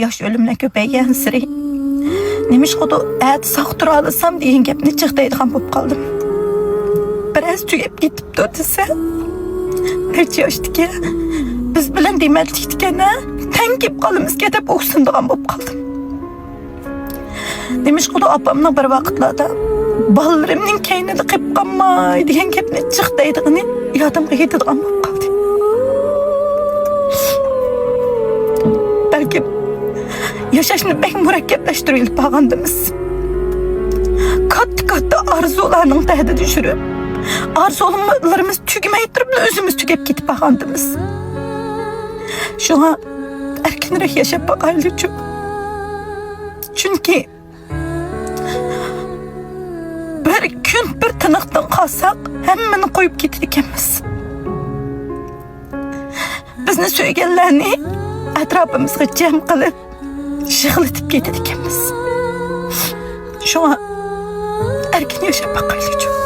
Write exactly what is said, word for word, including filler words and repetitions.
ياش ئۆلۈملەر كۆپەيگەنسېرى، نېمىشقىدۇ ئەتە ساق تۇرالىسام دېگەن گەپنى جىق دەيدىغان بولۇپ قالدىم. بىرەرسى تۈگەپ كېتىپتۇ دېسە، نەچچە ياشتىكەن، بىز بىلەن دېمەتلىكتىكەن ھە، تەڭ كېلىپ قالىمىزكەن دەپ ئوكسىنىدىغان بولۇپ قالدىم. نېمىشقىدۇ ئاپامنىڭ بىر ۋاقىتلاردا بالىلىرىمنىڭ كەينىدە قېلىپ قالماي دېگەن گەپنى جىق دەيدىغىنى يادىمغا يېتىدىغان بولۇپ قالدى. بەلكىم ياشاشنى بەك مۇرەككەپلەشتۈرۈۋېلىپ بارغاندىمىز. كاتتا-كاتتا ئارزۇلارنىڭ تەھدىتىدە يۈرۈپ، ئارزۇلىرىمىز تۈگىمەي تۇرۇپلا ئۆزىمىز تۈگەپ كېتىپ بارغاندىمىز. شۇڭا ئەركىنرەك ياشاپ باقايلىچۇ. چۈنكى بىر كۈن بىر تىنىقتىن قالساق، ھەممىنى قويۇپ كېتىدىكەنمىز. بىزنى سۆيگەنلەرنى ئەتراپىمىزغا جەم قىلىپ، يىغلىتىپ كېتىدىكەنمىز. شۇڭا ئەركىن ياشاپ باقايلىچۇ.